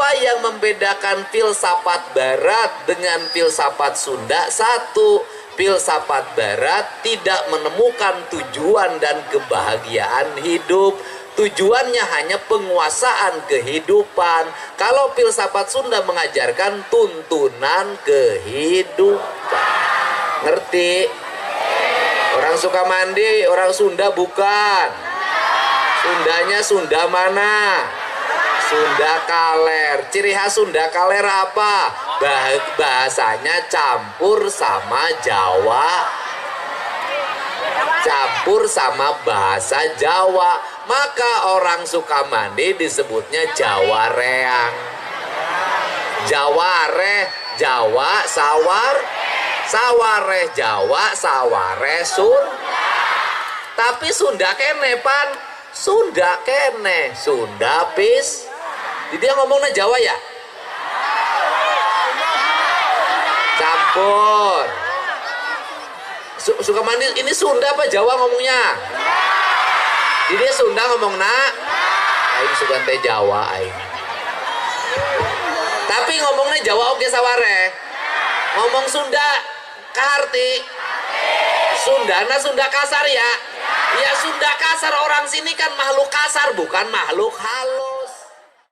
Apa yang membedakan filsafat Barat dengan filsafat Sunda? Satu, filsafat Barat tidak menemukan tujuan dan kebahagiaan hidup. Tujuannya hanya penguasaan kehidupan. Kalau filsafat Sunda mengajarkan tuntunan kehidupan. Ngerti? Orang Sukamandi, orang Sunda bukan. Sundanya Sunda mana? Sunda Kaler. Ciri khas Sunda Kaler apa? Bahasanya campur sama Jawa. Campur sama bahasa Jawa. Maka orang Sukamandi disebutnya Jawa Reang. Jawa Reh, Jawa Sawar, Sawareh Jawa, Sawareh Sun. Tapi Sunda kene pan, Sunda kene, Sunda pis. Jadi dia ngomongnya Jawa ya? Campur. Sukamandi ini Sunda apa Jawa ngomongnya? Jadi dia Sunda ngomong nak, aing sugan teh Jawa aing. Tapi ngomongnya Jawa oke saware. Ngomong Sunda kaharti. Sundana Sunda kasar ya. Ya Sunda kasar, orang sini kan makhluk kasar bukan makhluk halus.